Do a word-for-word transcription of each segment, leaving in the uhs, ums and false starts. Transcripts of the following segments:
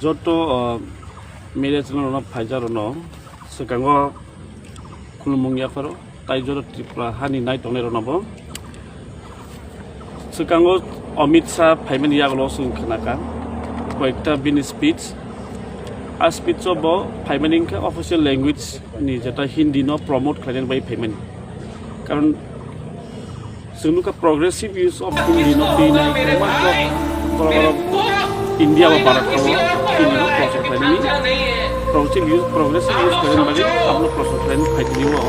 Joto, uh, media channel rokno phaijak rokno swkango khulumung yapharo, tai joto Tripura hani nai tongnai rokno bo. Swkango Amit Shah phaimani yagulo chwng khnakha koyekta bini speech. A speech o bo phaimani wngkha official language ni jeta Hindi no promote khlainani bai phaimani. Karon chwng nukha progressive use of Hindi no twi nai kwbangma borok, borok India ba Bharat o Hindi no promote khlainani. Progressive use, progressive use khlainani bagwi abono promote khlainani phaitini o.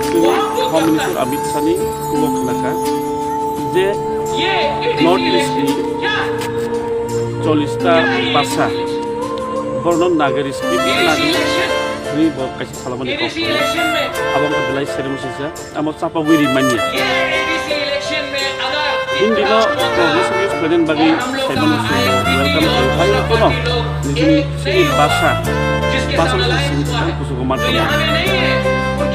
Chwng Home Minister Amit Shah ni kugo khnakha je North East ni chollish ta basa borno Nagari speak nadi hwnwi bo kaisa salamani kok abo wngkha belai serem swijak. Amo chapagwi ri manya. Hindi no progressive use khlainani bagwi Simon Singh welcome khlai hai kono nijini chini basa, basa no sini thang kusugo man tongma.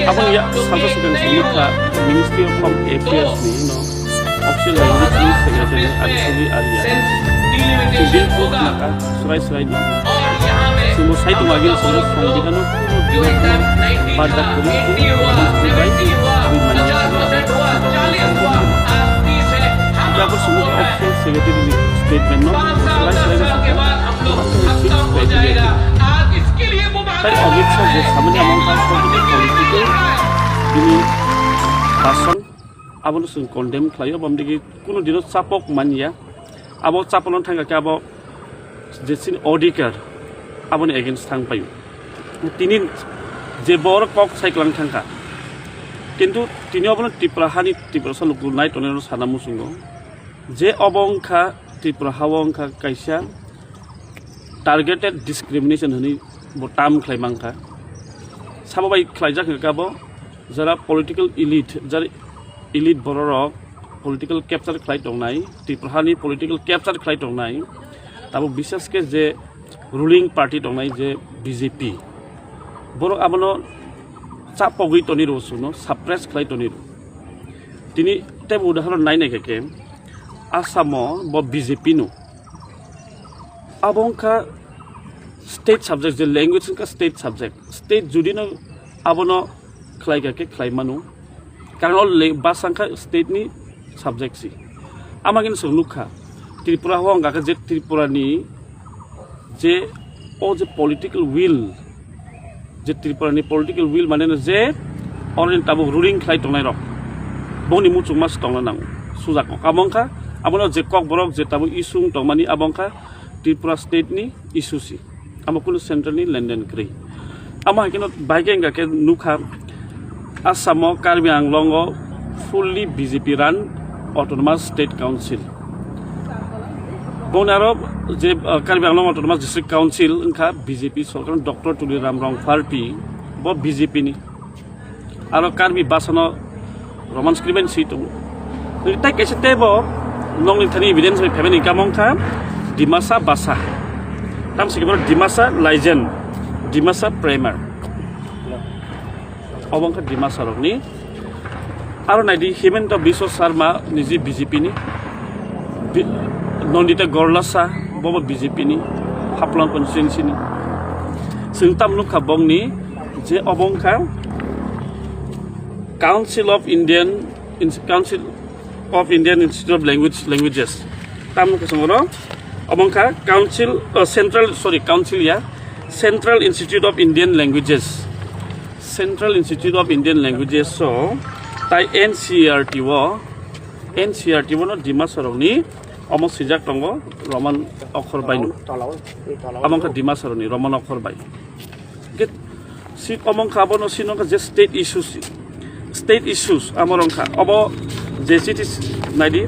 Aboni ya salsa swkang sini kha Ministry of Home Affairs ni no official language ni secretary Adisuri Arya. Chwng bil kuk naka. Srai srai no. Chwngno sai tongo agini chwngno Songbidan no kuno dino kuno barda kwrwi kuno kuno bai bui manya. Jabo chwngno official secretary ni statement no srai srai no sakha. Fix criteria. Tai Amit Shah je samani amang kha political bini bhasan abono chwng condemn khlaio, bamdigi kuno dino chapok manya. Abo chapokno thangkha khe abo je chini odhikar aboni against thang paio. Tini je borok kok sai kwlang thangkha. Kintu tini obono Tripura hani Tiprasa luku nai tongnai rok sana muchungo. Je obo wngkha Tripura hao wngkha kaisa targeted discrimination hwnwi bo term khlai mankha. Sabo bai khlaijak hwnkha bo jara political elite, jara elite bororok political capture khlai tongnai, Tripura hani political capture khlai tongnai, tabuk bishesh khe je ruling party tongnai je B J P, borok abono chapogwi tonwi rw, chwngno suppress khlai tonwi rw. Tini teibo udahoron nai naikha khe Assamo bo B J P no, abo wngkha state subject, je language wngkha state subject. State judino abono khlaikha khe khlai mano, karon o le-, basa wngkha state ni subject si. Ama khe chwng nukha Tripura o wngkha khe je Tripura ni je o je political will, je Tripura ni political will mane no je already tabuk ruling khlai tongnai rok boni muchungma se tongna nango, sujak kok amo wngkha. Abono je kokborok je tabuk issue wng tongmani abo wngkha Tripura state ni issue si, amo kunu central ni lenden kwrwi. Amo hai kheno bai khe wngkha khe nukha Assam o Karbi Anglong o fully B J P run autonomous state council. Boni aro je, uh, Karbi Anglong Autonomous District Council wngkha B J P sorkar, Doctor Tuliram Rongpharpi bo B J P ni. Aro Karbi basa no Roman script bai si tongo. Tai kaisa teibo nokni thani evidence bai phaimani kamo wngkha Dimasa basa. Tamsi khe Dimasa Legend, Dimasa Primer. Obo wngkha Dimasa rokni. Aro naidi Himanta Biswa Sarma niji B J P ni. Bi-, Nandita Gorlosa bobo B J P ni, Haflong constituency ni. Chwng tam nukha bongni je obo wngkha Council of Indian Ins-, Council of Indian Institute of Language, Languages. Tam nukha chwng oro obo wngkha Council, uh, Central, sorry, Council ya, Central Institute of Indian Languages. Central Institute of Indian Languages o tai N C E R T o, N C E R T o no Dimasa rokni omo swijak tongo Roman okhor bai no. Amo wngkha Dimasa rokni Roman okhor bai. Hingke si omo wngkha abono sino wngkha je state issues, state issues amo wngkha obo je chiti naidi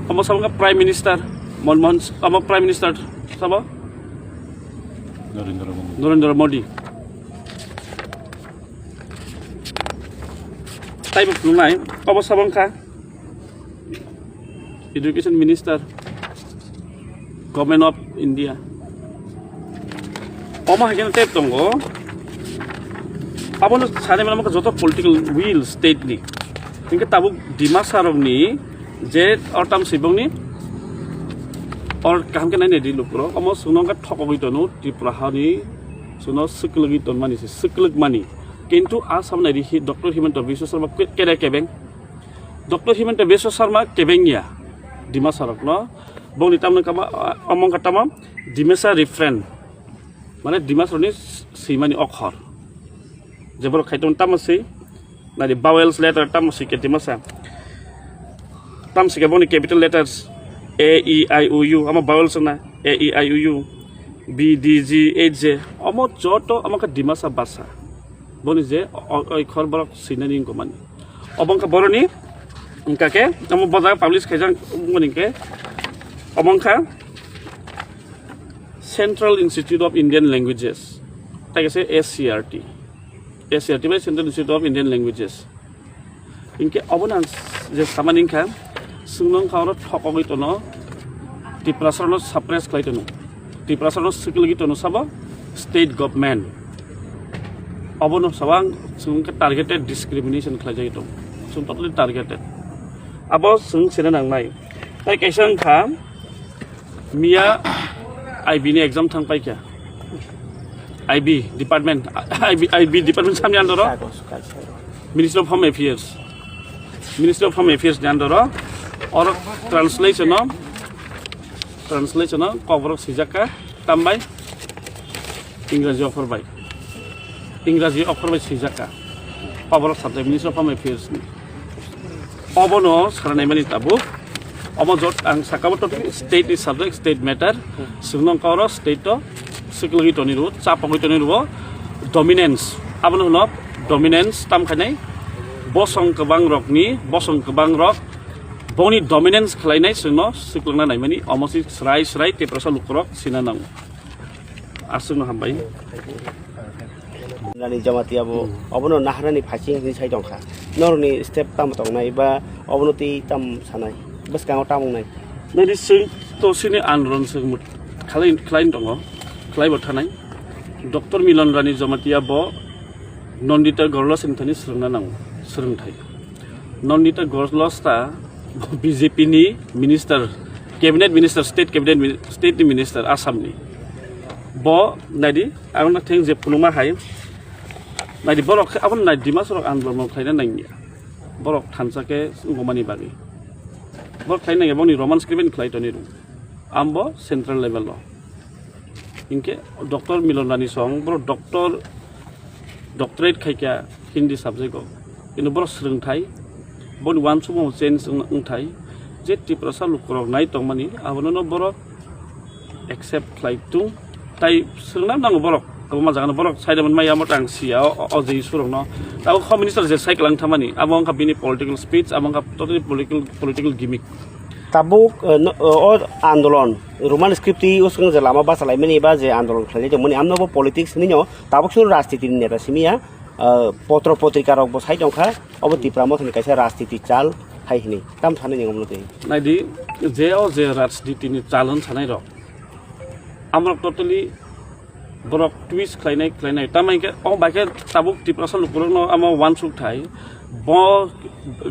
omo sabo wngkha Prime Minister Manmohan, omo Prime Minister sabo Narendra Modi. Narendra Modi. Taibo phunuknai, obo sabo wngkha Education Minister, Government of India. Omo hai kheno tei tongo. Abono sanai mano joto political will state ni. Hingke tabuk Dimasa rokni je ortam sibongni Or kaham khe nainai di lukurok, omo chwngno wngkha thokogwi tono Tripura hani, chwngno swkwlwgwi tonmani se, swkwlwkmani. Kintu a sam nai di hi Doctor Himanta Biswa Sarma ke-, kere kebeng. Doctor Himanta Biswa Sarma kebeng ya Dimasarokno. Bongni tamno kama, omo wngkha tamo Dimasa refrain. Mane Dimasarokni swimani okhor. Je borok khai tong tamo swi, nari vowels letter tamo swi ke Dimasa. Tamo swi ke boni capital letters A, E, I, O, U, amo vowels na A, E, I, O, U, B, D, G, H, J, amo joto amo khe Dimasa basa. Boni je o-, o-, oikhor borok swinani wngkha mani. Obo wngkha boroni, wngkha khe, omo bo jaga publish khaijak wngmani khe, omo wngkha Central Institute of Indian Languages, tai kaisa S C R T, S C R T bai Central Institute of Indian Languages. Hinkhe obono ang je samani wngkha, chwngno wngkha oro thokogwi tono, Tiprasarokno suppress khlai tono, Tiprasarokno swkwlwgwi tono sabo state government. Obono sabo ang chwng khe targeted discrimination khlaijagwi tongo, chwng totally targeted. Abo chwng sina nangnai. Tai kaisa wngkha, miya I B ni exam thang paikha. I B department, I B, I B department samni andoro Ministry of Home Affairs. Ministry of Home Affairs ni andoro oro translation o, translation o kokborok swijak kha tambai Ingraji okhor bai. Ingraji okhor bai swijak kha. Kokborok sajak Ministry of Home Affairs ni. Obono sana naimani tabuk. Omo jot ang saka bo totally state ni subject, state matter. Chwngno wngkha oro state o swkwlwgwi toni rwo, chapogwi toni rwo. Dominance, abono hwno dominance tam khainai. Bosong kwbang rokni, bosong kwbang rok boni dominance khlainai chwngno swkwlwngna naimani. Omo si srai srai Tiprasa lukurok sina nango. Aswkno hambai. Rani Jamatia bo obono naharani phaising hinwi sai tongkha. Norokni step tamo tongnai ba obono twi tam sanai? Bwskango tamo wngnai? Nini sing to sini andolon se mut khalai, khlai tongo, khlai bo thanai. Doctor Milon Rani Jamatia bo Nandita Gorlosa ni thani swrwngna nango, swrwngthai. Nandita Gorlosa ta B J P ni minister, cabinet minister, state cabinet mi-, state ni minister Assam ni. Bo naidi, ang na theng je phunuma hai. Naidi borok khe, abo nai Dimasarok andolon khlaina nangya. Borok thansa khe wngmani bagwi. Borok khlai nangya, boni Roman script khlai toni rung. Ambo central level o. Hinkhe Doctor Milon Rani song, boro doctor, doctorate khaikha Hindi subject o. Kintu boro swrwngthai, boni uansukmung change wng-, wngthai. Je Tiprasa lukurok nai tongmani, abono no borok accept khlai tung. Tai swrwngna nango borok, kwbangma jagano borok saida manmaya, omo tang siya, o, o, o je issue rokno. Tabuk Home Minister je sai kwlang thamani, abo wngkha bini political speech, abo wngkha totally political, political gimmick. Tabuk, eh, no, eh, o andolon, Roman script twi usung je lama bachalaimani ba je andolon khlaijak tongmani, amno bo politics hinwi no, tabuk suru rajniti ni neta simi ya, eh, potro potrika rok bo sai tongkha, obo Tipra Motha ni kaisa rajniti chal hai hinwi. Tam sanai ni omo twi. Naidi, je o je rajniti ni chal hwn sanai rok, amrok totally borok twist khlainai, khlainai. Tamai khe, o bai khe tabuk Tiprasa lukurokno amo uansuk thai, bo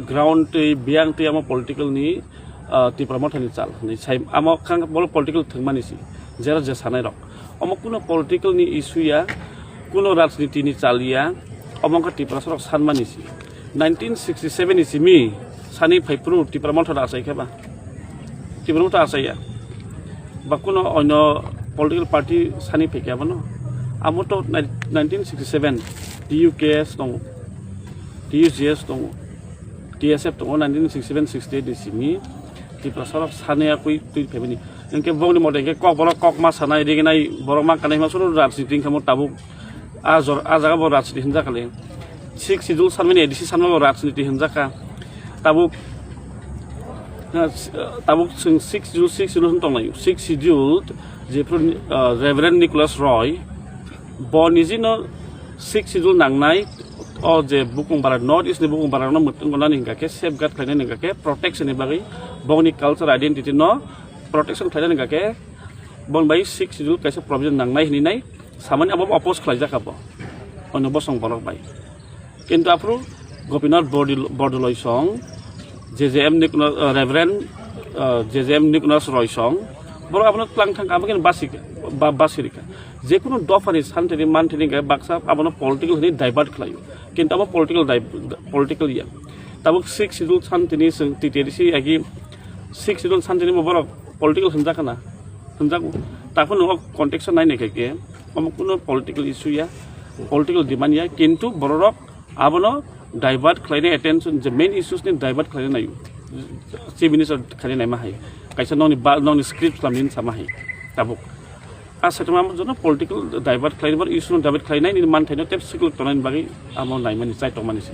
ground twi, biyang twi amo political ni, ah, Tipra Motha ni chal hinwi sai, amo khang bolo political thwngmani si, jera je sanai rok. Omo kuno political ni issue ya, kuno rajniti ni chal ya, omo wngkha Tiprasa rok sanmani si. Nineteen sixty seven ni simi sani phai phuru Tipra Motha da achai khe ba. Tipra Motha achai ya. Ba kuno onyo political party sani phai khe abono. Amo to nai-, nineteen sixty seven T U K S tongo, T U G S tongo, T S F tongo, nineteen sixty seven sixty eight ni simi Tiprasa rok sani ya kui twi phaimani. Hinkhe bongni mote hinkhe kok borok kok ma sanai, riginai borok ma kanai ma suru rajniti hinkhe mo tabuk. A jor-, a jaga bo rajniti hinjakha le. Sixth Schedule sanmani A D C sanma bo rajniti hinjakha. Tabuk, ah, tabuk chwng Sixth Schedule, Sixth Schedule hwn tongnai. Sixth Schedule jephru, ah, Reverend Nicholas Roy, bo nijino Sixth Schedule nangnai, o je bukung bara, North East ni bukung bara no mwtwng gonani hinkha khe, safeguard khlainani hinkha khe, protection ni bagwi, bongni culture identity no protection khlainani hinkha khe, bon bai Sixth Schedule kaisa provision nangnai hinwi nai. Samani abo oppose khlaijak abo, ono bosong borok bai. Kintu aphuru Gopinath Bordil-, Bordoloi song, J J M Nikno-, uh, Reverend, uh, J J M Niknos Roy song, Borok abono tlang thang, abo khe basi, ba-, basi rikha. Jekunu dophani santini mantini khe baksa abono political hwnwi divert khlaio. Kintu abo political div-, political ya. Tabuk sixth schedule santini chwng T T A D C agi sixth schedule santini bo borok political hwnjak na? Hwnjak. Taphano o context o nainai khe khe omo kunu political issue ya, political demand ya, kintu bororok abono divert khlainai, attention je main issues ni divert khlainai naio. Chief Minister khlainai naima hai. Kaisa nokni ba-, nokni script khwlamni sama hai. Tabuk. A saitama jono political divert khlainai, issue no divert khlainai, nini manthaino tep sikul tongnani bagwi amo naimani, chai tongmani se.